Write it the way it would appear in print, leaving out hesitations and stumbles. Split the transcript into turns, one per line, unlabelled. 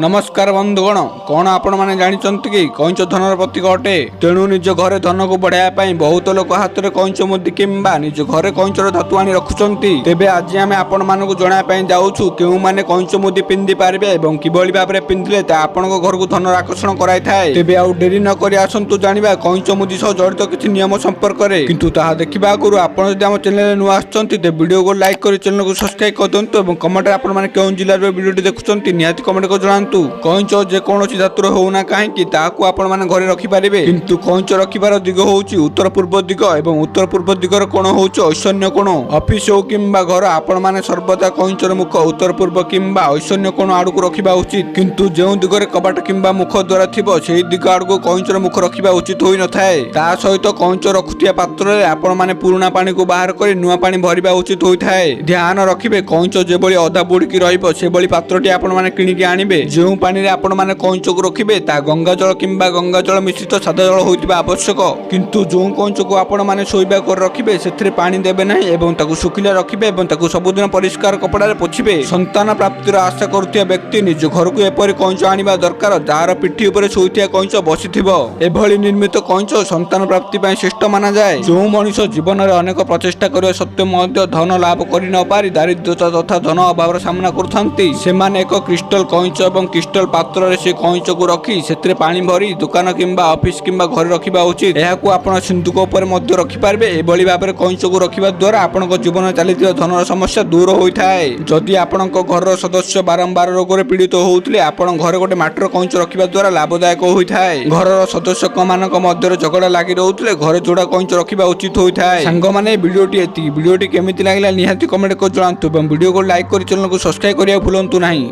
ନମସ୍କାର ବନ୍ଧୁଗଣ, କଣ ଆପଣମାନେ ଜାଣିଛନ୍ତି କି କଇଁଚ ଧନର ପ୍ରତୀକ ଅଟେ? ତେଣୁ ନିଜ ଘରେ ଧନକୁ ବଢ଼ାଇବା ପାଇଁ ବହୁତ ଲୋକ ହାତରେ କଇଁଚ ମୁଦି କିମ୍ବା ନିଜ ଘରେ କଇଁଚର ଧାତୁ ଆଣି ରଖୁଛନ୍ତି। ତେବେ ଆଜି ଆମେ ଆପଣମାନଙ୍କୁ ଜଣାଇବା ପାଇଁ ଯାଉଛୁ କେଉଁମାନେ କଇଁଚ ମୁଦି ପିନ୍ଧି ପାରିବେ ଏବଂ କିଭଳି ଭାବରେ ପିନ୍ଧିଲେ ତା ଆପଣଙ୍କ ଘରକୁ ଧନର ଆକର୍ଷଣ କରାଇଥାଏ। ତେବେ ଆଉ ଡେରି ନ କରି ଆସନ୍ତୁ ଜାଣିବା କଇଁଚ ମୁଦି ସହ ଜଡ଼ିତ କିଛି ନିୟମ ସମ୍ପର୍କରେ। କିନ୍ତୁ ତାହା ଦେଖିବା ଆଗରୁ ଆପଣ ଯଦି ଆମ ଚ୍ୟାନେଲରେ ନୂଆ ଆସିଛନ୍ତି, ତେବେ ଭିଡ଼ିଓକୁ ଲାଇକ୍ କରି ଚ୍ୟାନେଲକୁ ସବସ୍କ୍ରାଇବ୍ କରିଦିଅନ୍ତୁ ଏବଂ କମେଣ୍ଟରେ ଆପଣମାନେ କେଉଁ ଜିଲ୍ଲାରୁ ଏ ଭିଡ଼ିଓଟି ଦେଖୁଛନ୍ତି, ନିହାତି କମେଣ୍ଟ କରି ଜଣାନ୍ତୁ। କଇଁଚ ଯେକୌଣସି ଧାତୁର ହେଉନା କାହିଁକି, ତାହାକୁ ଆପଣମାନେ ଘରେ ରଖିପାରିବେ। କିନ୍ତୁ କଇଁଚ ରଖିବାର ଦିଗ ହେଉଛି ଉତ୍ତର ପୂର୍ବ ଦିଗ ଏବଂ ଉତ୍ତର ପୂର୍ବ ଦିଗର କୋଣ ହେଉଛି ଐଶାନ୍ୟ କୋଣ। ଅଫିସ ହେଉ କିମ୍ବା ଘର, ଆପଣମାନେ ସର୍ବଦା କଇଁଚର ମୁଖ ଉତ୍ତର ପୂର୍ବ କିମ୍ବା ଐଶାନ୍ୟ କୋଣ ଆଡ଼କୁ ରଖିବା ଉଚିତ। କିନ୍ତୁ ଯେଉଁ ଦିଗରେ କବାଟ କିମ୍ବା ମୁଖ ଦ୍ୱାର ଥିବ, ସେହି ଦିଗ ଆଡ଼କୁ କଇଁଚର ମୁଖ ରଖିବା ଉଚିତ ହୋଇନଥାଏ। ତା ସହିତ କଇଁଚ ରଖୁଥିବା ପାତ୍ରରେ ଆପଣମାନେ ପୁରୁଣା ପାଣିକୁ ବାହାର କରି ନୂଆ ପାଣି ଭରିବା ଉଚିତ ହୋଇଥାଏ। ଧ୍ୟାନ ରଖିବେ, କଇଁଚ ଯେଭଳି ଅଧା ବୁଡ଼ିକି ରହିବ, ସେଭଳି ପାତ୍ରଟି ଆପଣମାନେ କିଣିକି ଆଣିବେ। ଯେଉଁ ପାଣିରେ ଆପଣମାନେ କଇଁଚକୁ ରଖିବେ, ତାହା ଗଙ୍ଗା ଜଳ କିମ୍ବା ଗଙ୍ଗା ଜଳ ମିଶ୍ରିତ ସାଦା ଜଳ ହୋଇଥିବା ଆବଶ୍ୟକ। କିନ୍ତୁ ଯେଉଁ କଇଁଚକୁ ଆପଣମାନେ ଶୋଇବା ଘରେ ରଖିବେ, ସେଥିରେ ପାଣି ଦେବେ ନାହିଁ ଏବଂ ତାକୁ ଶୁଖିଲା ରଖିବେ ଏବଂ ତାକୁ ସବୁଦିନ ପରିଷ୍କାର କପଡ଼ାରେ ପୋଛିବେ। ସନ୍ତାନ ପ୍ରାପ୍ତିର ଆଶା କରୁଥିବା ବ୍ୟକ୍ତି ନିଜ ଘରକୁ ଏପରି କଇଁଚ ଆଣିବା ଦରକାର, ଯାହାର ପିଠି ଉପରେ ଶୋଇଥିବା କଇଁଚ ବସିଥିବ। ଏଭଳି ନିର୍ମିତ କଇଁଚ ସନ୍ତାନ ପ୍ରାପ୍ତି ପାଇଁ ଶ୍ରେଷ୍ଠ ମାନାଯାଏ। ଯେଉଁ ମଣିଷ ଜୀବନରେ ଅନେକ ପ୍ରଚେଷ୍ଟା କରିବା ସତ୍ତ୍ୱେ ମଧ୍ୟ ଧନ ଲାଭ କରି ନ ପାରି ଦାରିଦ୍ର୍ୟତା ତଥା ଧନ ଅଭାବର ସାମ୍ନା କରୁଥାନ୍ତି, ସେମାନେ ଏକ କ୍ରିଷ୍ଟାଲ କଇଁଚ ଏବଂ କ୍ରିଷ୍ଟାଲ ପାତ୍ରରେ ସେ କଇଁଚକୁ ରଖି ସେଥିରେ ପାଣି ଭରି ଦୋକାନ କିମ୍ବା ଅଫିସ କିମ୍ବା ଘରେ ରଖିବା ଉଚିତ। ଏହାକୁ ଆପଣ ସିନ୍ଧୁକ ଉପରେ ମଧ୍ୟ ରଖିପାରିବେ। ଏଭଳି ଭାବରେ କଇଁଚକୁ ରଖିବା ଦ୍ୱାରା ଆପଣଙ୍କ ଜୀବନରେ ଚାଲିଥିବା ଧନର ସମସ୍ୟା ଦୂର ହୋଇଥାଏ। ଯଦି ଆପଣଙ୍କ ଘରର ସଦସ୍ୟ ବାରମ୍ବାର ରୋଗରେ ପୀଡ଼ିତ ହେଉଥିଲେ, ଆପଣ ଘରେ ଗୋଟେ ମାଟିର କଇଁଚ ରଖିବା ଦ୍ୱାରା ଲାଭଦାୟକ ହୋଇଥାଏ। ଘରର ସଦସ୍ୟଙ୍କ ମାନଙ୍କ ମଧ୍ୟରେ ଝଗଡ଼ା ଲାଗି ରହୁଥିଲେ, ଘରେ ଯୋଡ଼ା କଇଁଚ ରଖିବା ଉଚିତ ହୋଇଥାଏ। ସାଙ୍ଗମାନେ, ଭିଡ଼ିଓଟି ଏତିକି। ଭିଡ଼ିଓଟି କେମିତି ଲାଗିଲା, ନିହାତି କମେଣ୍ଟ କରି ଜଣାନ୍ତୁ ଏବଂ ଭିଡ଼ିଓକୁ ଲାଇକ୍ କରି ଚ୍ୟାନେଲକୁ ସବସ୍କ୍ରାଇବ କରିବାକୁ ଭୁଲନ୍ତୁ ନାହିଁ।